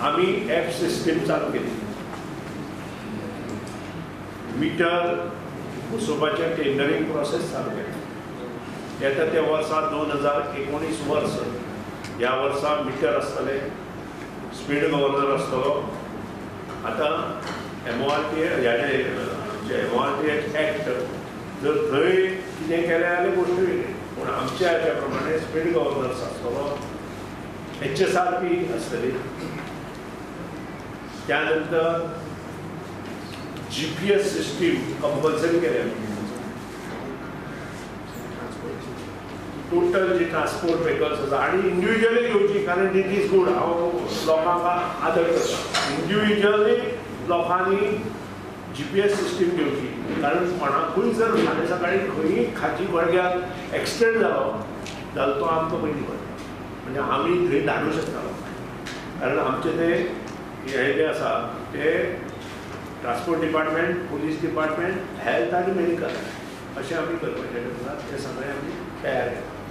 आमी app system चालू केली. मिटर बसोवपाचें टेंडरींग प्रोसेस चालू केलें. येता त्या वर्सा 2019 वर्स, ह्या वर्सा मिटर आसतले, स्पीड गव्हर्नर आसतलो. आतां MORTH आमचे MORTH act जर थंय कितें केलें जाल्यार गोश्ट वेगळी, पूण आमच्या हाच्या प्रमाणे स्पीड गव्हर्नर्स आसतलो, HSRP आसतली, त्या नंतर GPS system compulsory केल्या. टोटल जी ट्रान्सपोर्ट व्हेकल्स आसा आनी इंडिविज्युअली घेवची, कारण it is good. हांव लोकांक आदर करता, इंडिविज्युअली लोकांनी GPS system घेवची, कारण कोणाकूय जर फाल्यां सकाळी खंयी खाची बळग्याक एक्सिडंट जालो जाल्यार तो आमकां पयलीं पडटा, म्हणजे आमी थंय धाडूं शकता लोकांक. कारण आमचे ते हे जे आसा ते transport department, police department, health आनी मेडिकल अशें आमी करपाचें आसा, ते सगळें आमी तयार केलां.